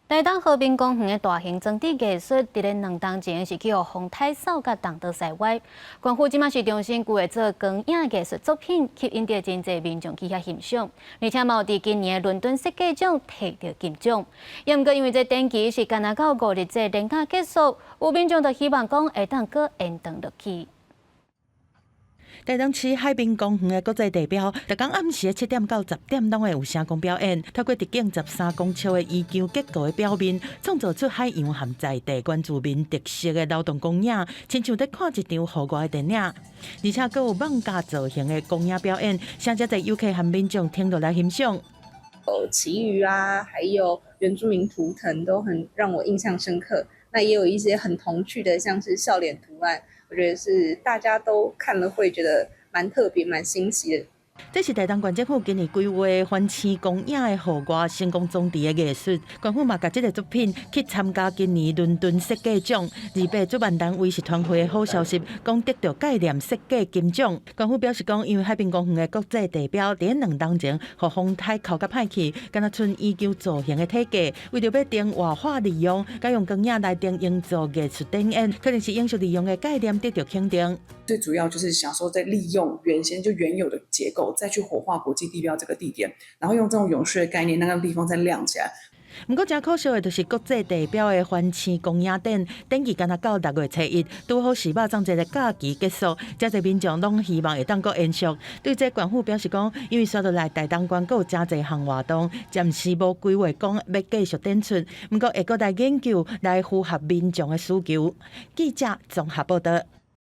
台東和平公園的大型裝置藝術，佇咧2冬前是去予風颱掃共東倒西歪。縣府這馬是重新規劃做光影藝術作品，吸引著真濟民眾去遐欣賞。而且嘛有佇今年的倫敦設計獎提著金獎。也毋過因為這展期是干焦到五日這連假結束，有民眾就希望講會當閣延長落去。台東市海濱公園的國際地標，逐工暗時7點到10點攏會有聲光表演，透過直徑13公尺的圓球結構的表面，創造出海洋和在地原住民特色的流動光影，親像佇看一場戶外的電影。而且閣有艋舺造型的光影表演，誠濟遊客和民眾停落來欣賞。有旗魚啊，還有原住民圖騰都很讓我印象深刻。那也有一些很童趣的，像是笑臉圖案。我覺得是大家都看了會覺得蠻特別、蠻新奇的。這是台東縣政府今年規劃環星光影的戶外聲光裝置的藝術，縣府嘛共這个作品去參加今年倫敦設計獎。28主辦單位是傳回的好消息，講得著概念設計金獎。縣府表示講，因為海濱公園的國際地標佇2冬前，予風颱哭甲歹去，干焦賰圓球造型的體格，為著欲定活化利用，改用光影來定營造藝術展演，可能是永續利用的概念得著肯定。最主要就是想說，在利用原先就原有的結構，再去活化國際地標這個地點，然後用這種永續的概念，那個地方再亮起來。毋過，誠可惜的就是國際地標的環星光影展，展期干焦到6月初1，拄好是肉粽節的假期結束，誠濟民眾攏希望會當閣延續。對這縣府表示講，因為紲落來台東縣閣有誠濟項活動，暫時無規劃講欲繼續展出，毋過會閣來研究來符合民眾的需求。記者綜合報道。